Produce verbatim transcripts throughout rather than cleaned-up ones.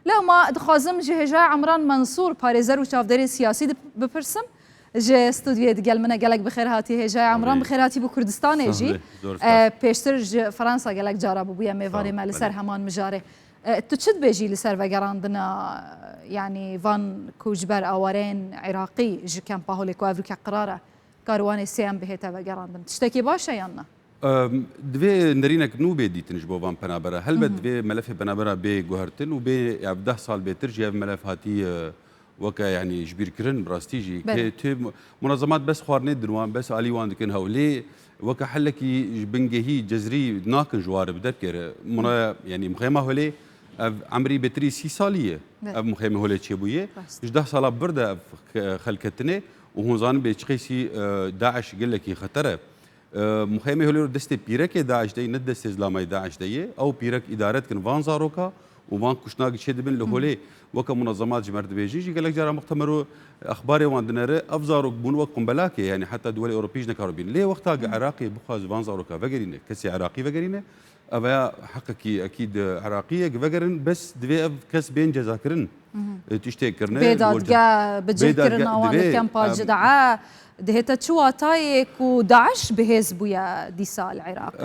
Lewma dixwazim ji hêjayê Emran Mensûr, parêzer û çavdêrê siyasî dip-, bipirsim. Ji stûdyoyê digel min e. Gelek bi xêr hatî hêjayê Emran, Amê. Bi xêr hatî bi Kurdistanê jî. Sağ olun, zor spas. E, pêştir ji Fransa gelek cara bibûye mêvanê Sağ ol, me li ser belê. Heman mijarê. E, tu çi dibêjî li ser vegerandina, yanî van koçber awareyên Iraqî ji kempa Holê ku evrûke qirar e karwanê sêyem bihête vegerandin? Tiştekî baş e yan na? Em, divê nerînek nû bê dîtin ji bo van penabera. Helbet Mhm. divê melefê penabera bê guhertin û bê, ya, deh sal bêtir jî ev melef hatî, e, weke, yanî, ji bîr kirin, bi rastî jî. Belê. Kê tê mu-, munazemat bes xwarinê din wan, bes alî wan dikin hew. Lê weke helekî ji bingehî cezrî nakin ji ware bi derkere. Muna, yanî, muxêma Holê ev emrî bêtirî sî salî ye. Belê. Ev muxêmê Holê çêbûye. Rast. Ji deh sala bi vir de ev xe-, xelketinê û hûn zanin bê çi qeysî, e, DAIŞ gelekî xeter e. E, muxêmê Holê destê pîrekê DAIŞ de ye, ne destê zilamayê DAIŞ de ye. Ew pîrek îdare dikin van zaroka û van kuştnagî çêdibin li Hı. Holê. Weke munazemat ji me re dibêjin jî gelek cara muxtemer û exbarê wan dinere, ev zarok bûn wek qumbelakê, yanî heta duwelê Ewropî jî nekaro bîn. Lê wexta Hı. Iraqê bixwaze van zaroka vegerîne, kesê Iraqî vegerîne, ev ya heqekî ekîd Iraqî ye, vegerin, bes divê ev kes bên cezakirin. Mhm. E, tiştê kirine, Bê dadge, bicih kirina wan li kempa Cid'a, dihête çi watayê ku DAIŞ bihêz bûye dîsa li Iraqê?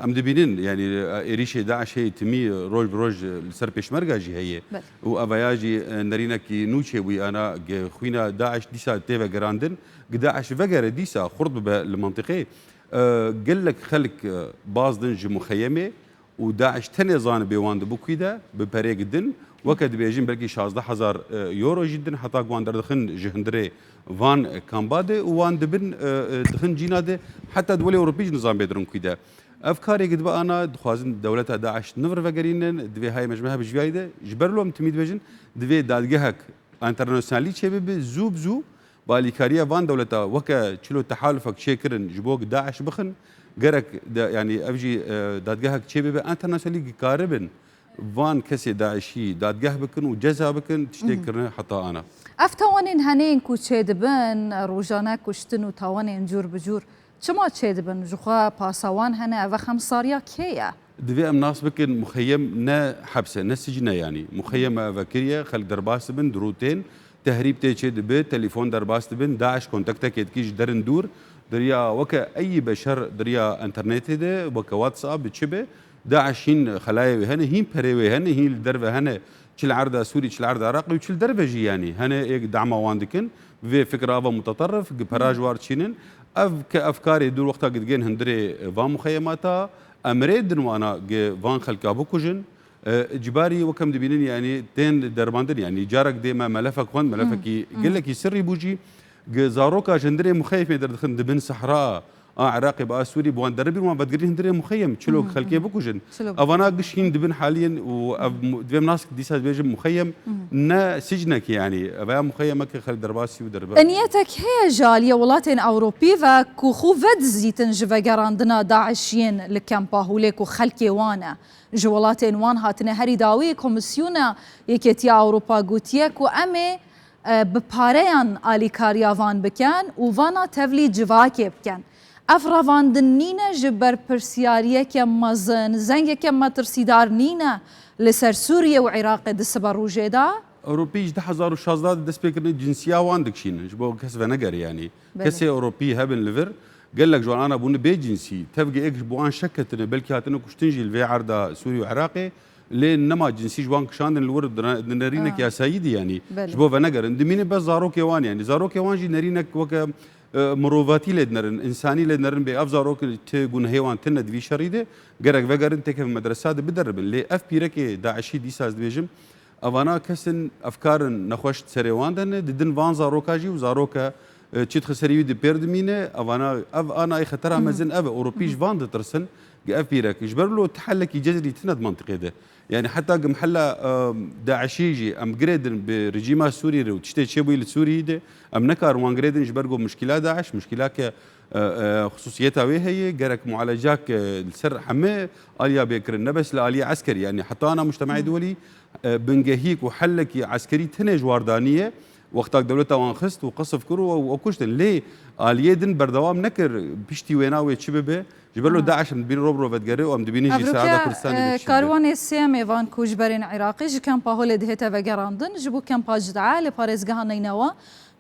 E, em dibînin, yanî, e, êrîşê DAIŞ heye timî, e, roj bi roj, e, li ser pêşmerga jî heye. Belê. Û ev ya jî, e, nerînekî nû çêbûye, ana gi xwîna DAIŞ dîsa tê vegerandin, gi DAIŞ vegere dîsa xurt bibe li mentiqê. E, gelek xelk, e, baz din ji muxeyemê û DAIŞ tenê zanibê wan dibe kû de, bi perê gidin. Weke dibêjin belkî şazdeh hezar, e, euro jî din, heta ku wan derdixin ji hundirê van kamba de û wan dibin, e, e, dixin cîna de, heta duwelê Ewropî jî nizanibê dirin kû de. Ev karê gi dibe ana, dixwazin dewleta DAIŞ nivir vegerînin, divê hayê me ji me hebe ji viyayî de. Ji ber lo em timî dibêjin, divê dadgehek enternasyonalî çêbibe, zû bi zû, bi alîkariya van dewleta weke çilo tehalufek çêkirin ji bo DAIŞ bixin, gerek de, yanî ev jî, e, dadgehek çêbibe, enternasyonalî dikaribin van kesê DAIŞî dadgeh bikin û ceza bikin, tiştê Mhm. kirine heta ana. Ev tawanên hene yên ku çêdibin, rojane kuştin û tawanên cûr bi cûr, çima çêdibin? Ji xwe pasa wan hene, ev xemsariya kê ye? Divê em nas bikin, muxeyem ne heps e, ne sicn e yanî. Muxeyem e, vekirî ye, xelk derbas dibin, dirû tên, tehrîb tê çêdibe, telefon derbas dibin, DAIŞ kontaktekê dikî ji derin dûr, di riya weke eyî beşer di riya enternetê de, weke WhatsApp bi çi be, DAIŞ hîn xelayê wê hene, hîn perê wê hene, hîn li derve hene, çi li erda Sûrî, çi li erda Iraqê û çi li derve jî yanî. Hene êk dema wan dikin, bi vê fikra va muteterrif, gi pera ji war çînin. Ev ke ev karê dûr wexta gi digên hundirê van muxeyemata, emrê din wana gi van xelka bikujin. E, icbarî wek em dibînin, yanî tên dermandin, yanî carek dê me melefek xwend, melefekî Hı, hı. gelekî sirrî bû jî, gi zaroka ji hundirê muxeyemê derdixin dibin sehra a Iraqê bi a Sûrî, bi wan deribîn, wan vedigirîn hundirê muxeyem, çilo Hı, hı. xelkê bikujin. Çilo Evana giş hîn dibin haliyên û ev mu-, divê em nas dîsa dibêjin muxeyem, Hı. ne sicnekê, yanî ev ya muxeyemeke xelk derbasî û derbe. E, niyetek heye ji aliyê welatên Ewropî ve ku xwe vedizîtin ji vegerandina DAIŞiyên li kempa Hûlê ku xelkê wan e. Ji welatên wan hatine herî dawî Komîsyona Yekêtiya Ewropa gotiye ku em ê, e, bi pareyan alîkariya van bikin û vana tevlî civakê bikin. Ev revandin nîne ji berpirsyariyeke mezin, zengeke metirsîdar nîne li ser Sûriye û Iraqê di sibe rojê de? Ewropî ji du hezar û şazdeh de dest pê kirine cinsiya wan dikişînin, ji bo kes venegere yanî. Belê. Kesê Ewropî hebin li vir, gelek ji wan ana bûne bê cinsî. Tevgê êk ji bo wan şek ketine, belkî hatine kuştin jî li vê erda Sûrî û Iraqê. Lê nema cinsî ji wan kişandin li wir di ne-, di nerînek Ha. yasayî de yanî. Belê. Ji bo venegerin. Dimîne bes zarokê wan yanî. Zarokê wan jî nerînek weke, e, mirovatî lê dinerin, însanî lê dinerin bê. Ev zarok ti gunehê wan tine di vî şerî de. Gerek vegerin têkevin medresa de bideribin. Lê ev pîrekê DAIŞî dîsa ez dibêjim, Evana kesin efkarin nexweş serê wan de ne, didin van zaroka jî û zaroke, e, çi dixe serî wî di pêr dimîne, evana, ev anayê xetera Hı hı. mezin ev e, Ewropî ji Hı hı. van ditirsin, gi ev pîrek. Ji ber lo ti helekî cezrî tine di mantiqê de. Yani heta gi mihella, e, DAIŞî jî em girêdin bi rejîma Sûrî re û tiştê çêbûyî li Sûrî de, em nekarin wan girêdin ji ber ku muşkila DAIŞ, muşkila ke, e, e, xususiyeta wê heye, gerek mualecak, e, li ser heme aliya bê kirin, ne bes li aliyê eskerî, yani heta ana mujtemaê Hı. duwelî, e, bingehîk û helekî eskerî tenê ji war danî ye, wextak dewleta wan xist û qesf kir û ew kuştin. Lê aliyê din berdewam nekir, piştî wêna wê çi bibe, Ji ber lo Aha. DAIŞ em dibînin ro bi ro vedigere û em dibînin jî Evroke, serhada Kurdistanê e, bêçî dibe. Karwanê sêyemê van ku ji berên Iraqê ji kempa Holê dihête vegerandin, ji bo kempa Cid'a li parêzgeha Neynewa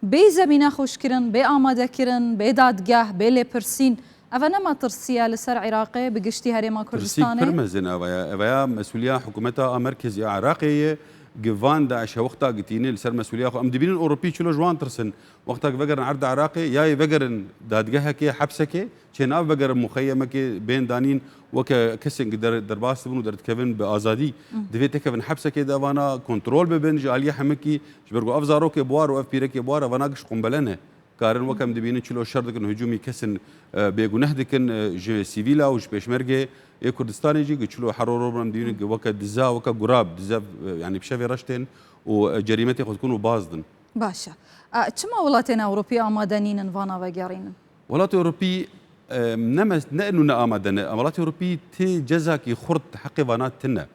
bê zemîne xweş kirin, bê amade kirin, bê dadgeh, bê lêpirsîn. Eve ne metirsî ye li ser Iraqê, bi giştî herêma Tirsîk Kurdistanê? Pir mezin eve ye. Eve ya mesûliya hikûmeta a merkezî a Iraqê ye. Gi van DAIŞ e wexta gitîne li ser mesûliya xwe. Em dibînin Ewropî çilo ji wan tirsin. Wexta ki vegerin erda Iraqê, ya yê vegerin dadgehekê, hepsekê, çê nav vegerin muxeyemekê, bên danîn weke kesên ki der-, derbas dibin û derdikevin bi azadî. Hı. Divê tekevin hepsekê de vana kontrol bibin ji aliyê hemikî, ji ber ku ev zarokê bi war û ev pîrekê bi war, evana giş qumbele ne. Karin weke em dibînin çilo şer dikin, hicûmî kesin, e, bêguneh dikin, e, ji sivîla û ji pêşmergê ê Kurdistanê jî, ki çilo hero ro em dibînin ki weke diza, weke gurab, dize, e, yanî bi şevê reş tên û, e, cerîmetê xwe dikin û baz din. Baş e. E, çima welatên Ewropî amade nînin vana vegerînin? Welatê Ewropî, e, ne mes-, ne inu ne amade ne. Welatê Ewropî ti cezakî xurt heqê vana tine.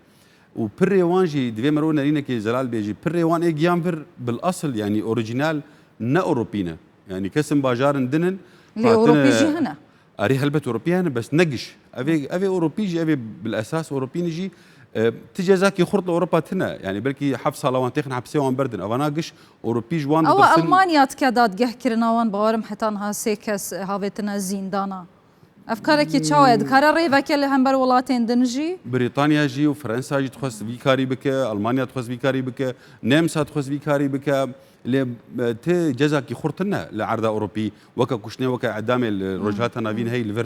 Û pirê wan jî, divê mero nerînekê zelal bêjî, pirê wan ê giyan vir, bil asil, yanî orîjînal, ne Ewropî ne. Yanî kesin bajarin din in, Lê hatine Ewropî jî hene. Erê, helbet Ewropî hene, bes ne giş. Ev ê, ev ê Ewropî jî, ev ê bil esas Ewropî ne jî, e, ti cezakî xurt li Ewropa tine. Yanî belkî heft sala wan têxin hepsê wan berdin. Evana giş Ewropî ji wan Ewa didirsin. Almanya dike dadgehkirina wan, bawerim heta niha sê kes havêtine zîndana. Ev karekî çawa ye? Dikare rê veke li hember welatên din jî? Brîtanya jî û Fransa jî dixwest vî karî bike, Almanya dixwest vî karî bike, Nemsa dixwest vî karî bike. Lê, e, ti cezakî xurt tine li erda Ewropî, weke kuştinê, weke edamê li Rojhilata Navîn hey li vir.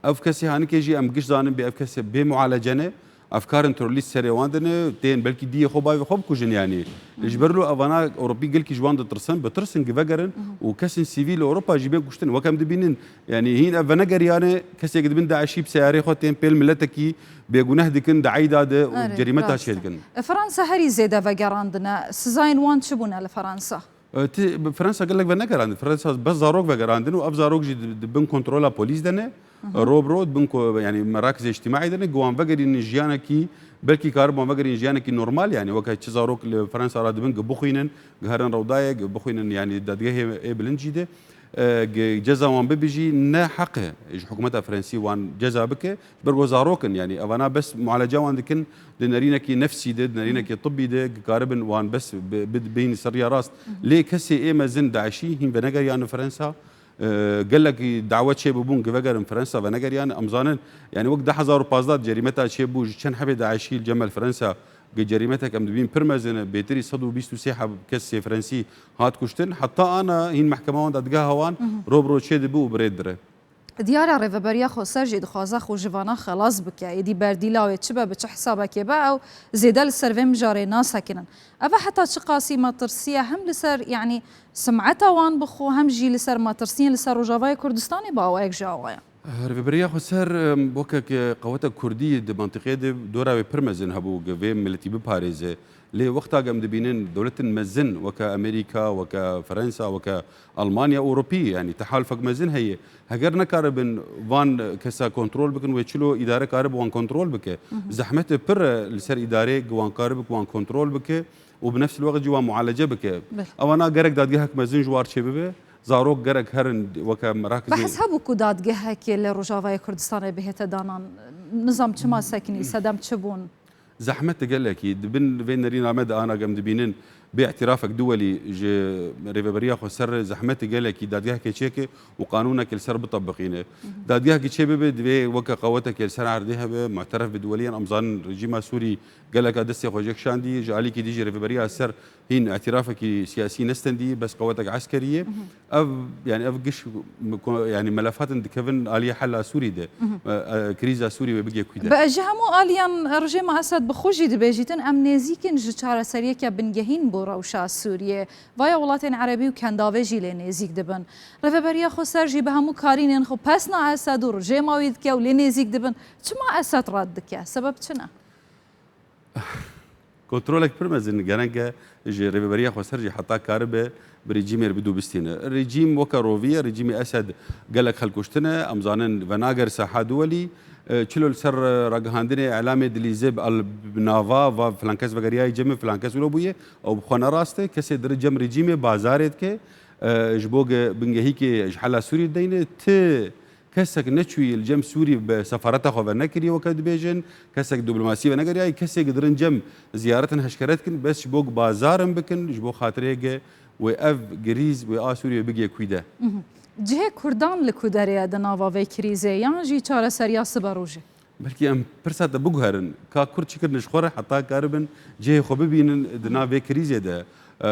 Ev kesê hanikê jî em giş zanin bê ev kesê bê mualece ne. Ev karin terorîst serê wan de ne, tên belkî diyê xwe bavê xwe bikujin yanî. Ji ber lo evana Ewropî gelkî ji wan ditirsin, bitirsin, givegerin û kesên sivîl li Ewropa jî bên kuştin. Weke em dibînin, yanî hîn ev venegeriyane, kesê ki dibin DAIŞî bi seyarê xwe tên pêl miletekî bêguneh dikin, di eyda de û Erê, cerîmeta rast e. Çêdikin. E, Fransa herî zêde vegerandine. Sizayên wan çi bûne li Fransa? E, ti, bi Fransa gelek venegerandin. Fransa bes zarok vegerandin û ev zarok jî di, di bin kontrola polîs de ne. Hı hı. Ro bi ro di bin ko-, yanî merakizê îctimaî de ne. Gi wan vegerînin jiyanekî, belkî karibin wan vegerînin jiyanekî normal, yanî weke çi zarok li Fransa re dibin, gi bixwînin, gi herin rewdayê, gi bixwînin, yanî dadgehê ê bilind jî de. E, gi ceza wan bibe jî ne heq e ji hikûmeta Frensî wan ceza bike. Ji ber ku zarok in, yanî evana bes mualeca wan dikin, di nerînekî nefsî de, di nerînekî tibbî de, dikaribin wan bes bi-, bi-, bihîn ser riya rast. Lê kesê ê mezin DAIŞî hîn venegeriyan li Fransa. E, gelek dawet çêbûbûn, ki vegerin Fransa venegeriyan. Em zanin, yanî wek du hezar û pazdeh cerîmeta çêbû, ji çend hebê DAIŞî li cem li Fransa, ki cerîmetek em dibîn pir mezin e, bêtirî sed û bîst û sê heb kesê Frensî hat kuştin. Heta ana hîn mehkema wan, dadgeha wan, ro bi ro çêdibe û bi rê dire. Diyar e, Rêveberiya Xweser jî dixwaze xwe ji vana xelas bike. Êdî berdîla wê çi be, bi çi hesabekê be, ew zêde li ser vê mijarê nasekinin. Ev e heta çi qasî metirsî ye, hem li ser, yanî, simeta wan bi xwe, hem jî li ser metirsiyên li ser Rojavayê Kurdistanê bi awayek ji awayan? Rêveberiya Xweser, em, weke ke qeweta Kurdî di mentiqê de dora wê pir mezin hebû, ke vê miletî biparêze. Lê wexta em dibînin dewletên mezin weke Amerîka, weke Fransa, weke Almanya, Ewropî, yanî tehalufek mezin heye. Heger nekaribin van kesa kontrol bikin, wê çilo îdare karibe wan kontrol bike. Hı hı. Zehmetê pir e li ser îdarê, ki wan karibe, ki wan kontrol bike û bi nefs el-wext jî wan mualece bike. Bil. Evana gerek dadgehek mezin ji war çêbibe. Zarok gerek herin weke merakizê. Behs hebû ku dadgehekê li Rojavayê Kurdistanê bihête danan. Nizam çima sekinî, sedem çi bûn? Zehmet e gelekî. Di bin vê nerîna me de ana em dibînin bê îtirafek duwelî ji Rêveberiya Xweser re zehmet e gelekî dadgehekê çêke û qanûnekê li ser bitebiqîne. Dadgehekê çê bibe, divê weke qewetekê li ser erdê hebe, mu'teref bi duwelî. Em zanin rejîma Sûrî geleka destê xwe jê kişandî, ji alîkî dî jî Rêveberiya Ser hîn îtirafekî siyasî nestendî, bes qewetek eskerî ye. Ev, yani ev giş, yanî melefatin dikevin aliyê hela Sûrî de. E, e, krîza Sûrî wê bigê kû de. Be, ji hemû aliyan rejîma Esed bi xwe jî dibêjîtin, em nêzîkin ji çareseriyeke bingehîn bo rewşa Sûriyê. Vaya welatên erebî û kendavê jî lê nêzîk dibin. Rêveberiya Xweser jî bi hemû karînên xwe pesna Esed û rejêma wî dike û lê nêzîk dibin. Çima Esed red dike? Sebeb çi ne? Kontrolek pir mezin gerek e ji Rêveberiya Xweser jî heta karibe bi rejîmê re bidûbistîne. Rejîm weke rovî ye, rejîmê Esed gelek xelk kuştine, em zanin venager saha duwelî. E, çilo li ser ragihandinê, îlamê dilîze bi al-, bi nava va filan kes vegeriyaye cem min, filan kes wilo bûye, ew bi xwe ne rast e. Kesê dire cem rejîmê bazarê dike, e, ji bo ge-, bingehîkê ji hela Sûrî deyne, ti Kesek neçûyî li cem Sûrî bi sefareta xwe venekirî weke dibêjin, kesek diplomasî venegeriyaye, kesek dirin cem ziyaretin heşkere dikin, bes ji bo ku bazarin bikin, ji bo xatirêge wê ev girîz, wê a Sûriyê bigê kû de. Cihê Kurdan li ku derê ye di nava vê krîzê, yan jî çareseriya sibe rojê? Belkî em pirsa te biguherin, ka Kurd çi kirine ji xwe re heta karibin cihê xwe bibînin di nav vê krîzê de. E,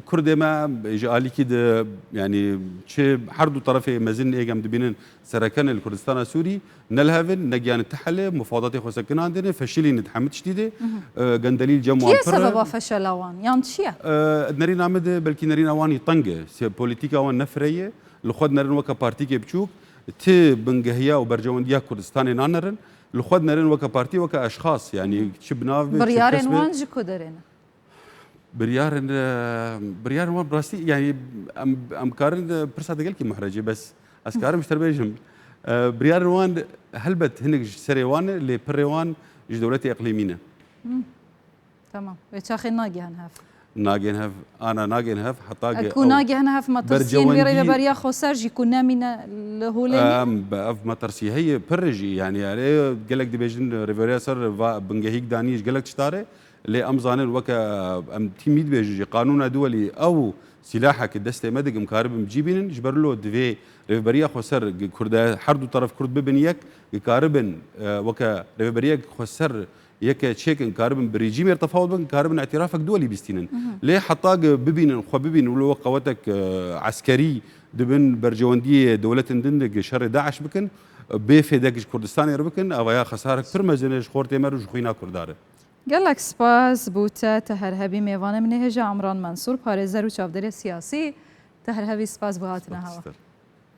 Kurdê me ji alîkî di, yanî çi her du terefê mezin êk em dibînin sereke ne li Kurdistana Sûrî, ne li hev in, ne gihanin ti helê, mufadatê xwe sekinandine, feşilîne di hemî tiştî de. E, gendelî li cem wan Kî ye pir e. Sebeba feşela wan? Yan çi ye? E, nerîna min de belkî nerîna wan yî teng e. Se-, polîtîka wan ne firê ye. Li xwe dinerin weke partîkê biçûk, ti bingehiya û berjewendiya Kurdistanê nanerin. Li xwe dinerin weke partî, weke eşxas, yanî çi bi nav be, çi bi kes be. Biryarên wan ji ku derê ne? Biryarên, e, biryarên wan bi rastî, yanî em, em karin, e, pirsa te gelkî muhrecê, bes ez karim ji te bêjim. E, biryarên wan helbet hinek ji serê wan e, lê pirê wan ji dewletê iqlîmî ne. Tamam. Wê çaxê nagihên hev. Nagihên hev, ana nagihên hev, heta E, ge ku ew nagihên hev, metirsiyên wê berjewendî rêveberiya xweser jî ku nemîne li holê nîne? Em, be, ev metirsî heye, pir jî, yanî, erê, gelek dibêjin rêveberiya ser va bingehîk danî ji gelek tişta re, lê em zanin weke em tîmî dibêjin jî, qanûna duwelî ew sîlahek destê me dikim karibin bi cî bînin, ji ber lo divê rêveberiya xweser gi Kurda, her du teref Kurd bibin yek, gi karibin, e, weke rêveberiyek xweser yeke çêkin, karibin bi rejîmê re tefawut bikin, karibin îtirafek duwelî bistînin. Lê heta ge bibînin, xwe bibînin, wilo wek qewetek, e, eskerî dibin berjewendiyê dewletên din de ge şerê DAIŞ bikin, bê fêdek ji Kurdistanê re bikin, avaya xesarek pir mezin e ji xortê me re û ji xwîna Kurda re. Gelek spas bo te, te her hebî. Mêvanê min ê hêja Emran Mensûr, parêzer û çavdêrê siyasî. Te her hebî, spas bo hatina hewa. Spas.